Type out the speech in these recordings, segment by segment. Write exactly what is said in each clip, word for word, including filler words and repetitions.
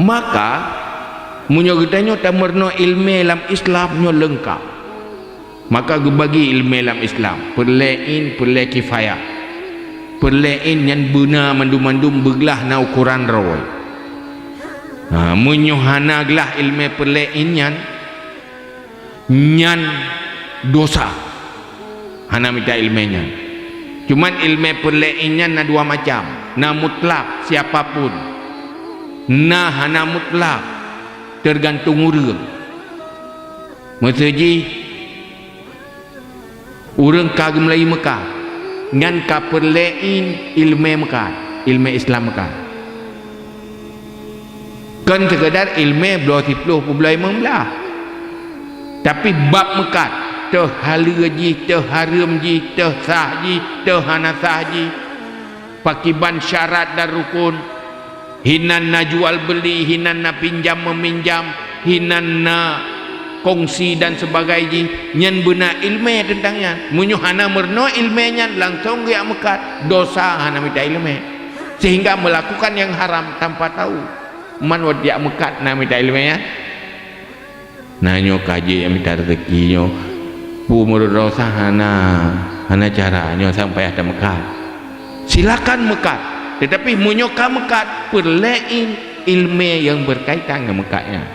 Maka, meunyoe geutanyoe tameurunoe iéleumé lam Islam nyoe leungkap, maka geubagi iéleumé lam Islam, peureulée ain, peureulée kifayah. Peureulée ain nyan beuna mandum-mandum beuglah na ukoran droe. Ha, meunyoe hana glah iéleumé peureulée ain nyan, nyan dosa. Hana mita iéleumé nyan. Cuman iéleumé peureulée ain nyan na dua macam. Na mutlak, siapa pun. Na hana mutlak, teugantung ureuëng. Miseue jih, ureuëng ka geumeulayeue meukat, nyan ka peureulée ain iéleumé meukat, iéleumé Islam meukat. Kon seukeudar iéleumé bloe siplôh peubloe limong blah. Tapi bab meukat, teuh haleue jih, teuh hareuem jih, teuh sah jih, teuh hana sah jih, pakiban syarat dan rukun, hinan na jual beuli, hinan na pinjam meuminjam, hinan na kongsi dan sebagai jih, nyan beuna iéleumé teuntang nyan. Meunyoe hana meurunoe iéleumé nyan, langsong geujak meukat, dosa hana mita iéleumé. Sehingga melakukan yang haram tanpa tahu. Man watée jak meukat na mita iéleumé nyan. Na nyoe ka jeuet nyang mita raseuki nyoe. Peue meurot droe sa hana, hana cara nyoe sang payah tameukat. Silakan meukat, tetapi meunyoe ka meukat, peureulée ain iéleumé nyang beurkaitan ngon meukat nyan.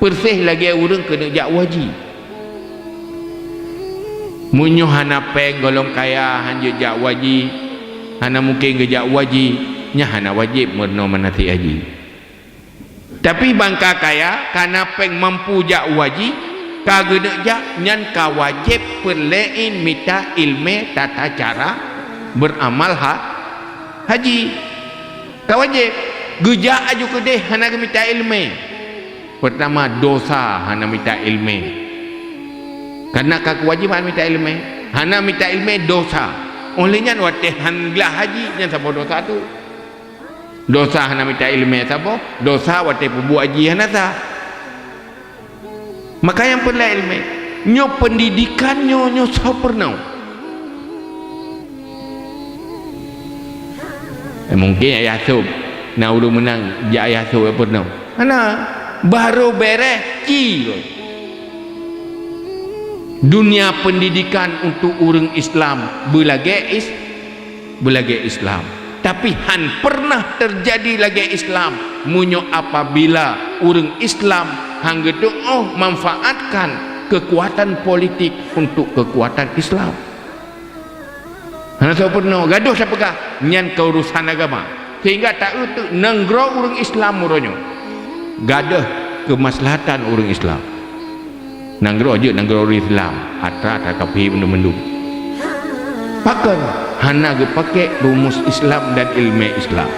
Peureséh lagée ureuëng keuneuk jak u haji. Meunyoe hana péng gohlom kaya han jeuet jak u haji, hana mungken geujak u haji, nyan hana wajéb meurunoe manasik haji. Tapi ban ka kaya, ka na péng mampu jak u haji, ka geuneuk jak, nyan ka wajéb peureulée ain mita iéleumé tata cara beuramal ha-, haji. Ka wajéb. Geujak aju keudeh hana geumita iéleumé. Peurtama, dosa hana mita iéleumé. Kareuna ka keuwajéban mita iéleumé. Hana mita iéleumé dosa. Óh lheueh nyan watée han glah haji, nyan saboh dosa tu. Dosa hana mita iéleumé saboh, dosa watée peubuet jih hana sah. Maka nyang peureulée iéleumé, nyoe peundidikan nyoe, nyoe soe peurunoe. Eh, mungken ayah sôb, na ureuëng meunan jak ayah sôb peurunoe. Hana, barô bèrèh ci. Dunia pendidikan untuk ureuëng Islam beulagée is-, beulagée Islam. Tapi han pernah terjadi lagée Islam meunyoe apabila ureuëng Islam han geutuoh manfaatkan kekuatan politik untuk kekuatan Islam. Hana soe peurunoe, gadoh tapeugah, nyan keurusan agama. Sehingga ta-eu teuk nanggroe ureuëng Islam uroe nyoe. Gadoh keumaslahatan ureuëng Islam. Nanggroe jeuet nanggroe ureuëng Islam, atra takafé mandum-mandum. Pakon hana geupaké rumus Islam dan iéleumé Islam.